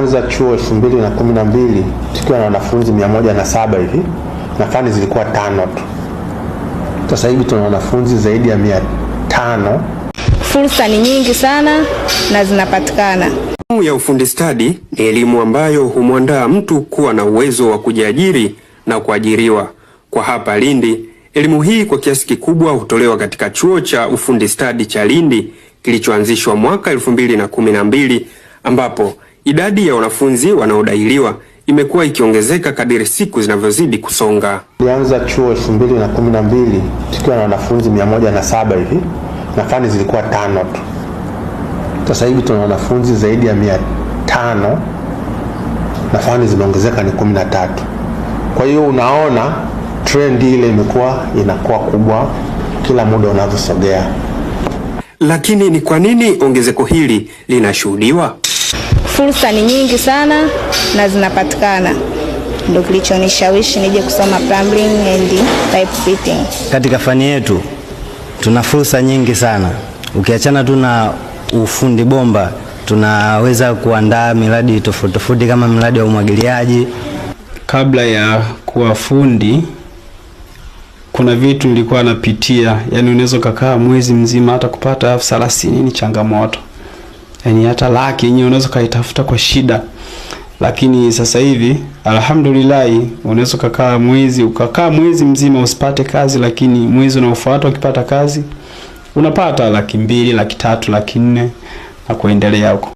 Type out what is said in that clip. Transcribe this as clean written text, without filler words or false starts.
Anza chuo 2012 tukiwa na wanafunzi 107 hivi na fani zilikuwa 5 tu. Sasa hivi tuna wanafunzi zaidi ya 500. Fursa ni nyingi sana na zinapatikana. Elimu ya ufundi stadi ni elimu ambayo humwandaa mtu kuwa na uwezo wa kujiajiri na kuajiriwa. Kwa hapa Lindi, elimu hii kwa kiasi kikubwa hutolewa katika chuo cha ufundi stadi cha Lindi kilichoanzishwa mwaka 2012 ambapo idadi ya wanafunzi wanaodailiwa imekuwa ikiongezeka kadiri siku zinavyozidi kusonga. Tulianza chuo 2012 tukiwa na wanafunzi 107 hivi na fani zilikuwa 5 tu. Sasa hivi tuna wanafunzi zaidi ya 500 na fani zimeongezeka ni 13. Kwa hiyo unaona trend ile imekuwa inakuwa kubwa kila muda unavyosogea. Lakini ni kwa nini ongezeko hili linashuhudiwa? Fursa ni nyingi sana na zinapatikana, ndio kilichonishawishi nije kusoma plumbing and pipe fitting. Katika fani yetu tuna fursa nyingi sana, ukiachana tu na ufundi bomba, tunaweza kuandaa miradi tofauti tofauti kama miradi ya umwagiliaji. Kabla ya kuwa fundi, kuna vitu nilikuwa napitia, yani unaweza kukaa mwezi mzima hata kupata 30,000 ni changamoto, yani hata laki yenyewe unaweza kaitafuta kwa shida. Lakini sasa hivi alhamdulillah, unaweza kukaa mwezi ukakaa mwezi mzima usipate kazi, lakini mwezi unaofuata ukipata kazi unapata 200,000, 300,000, 400,000 na kuendelea huko.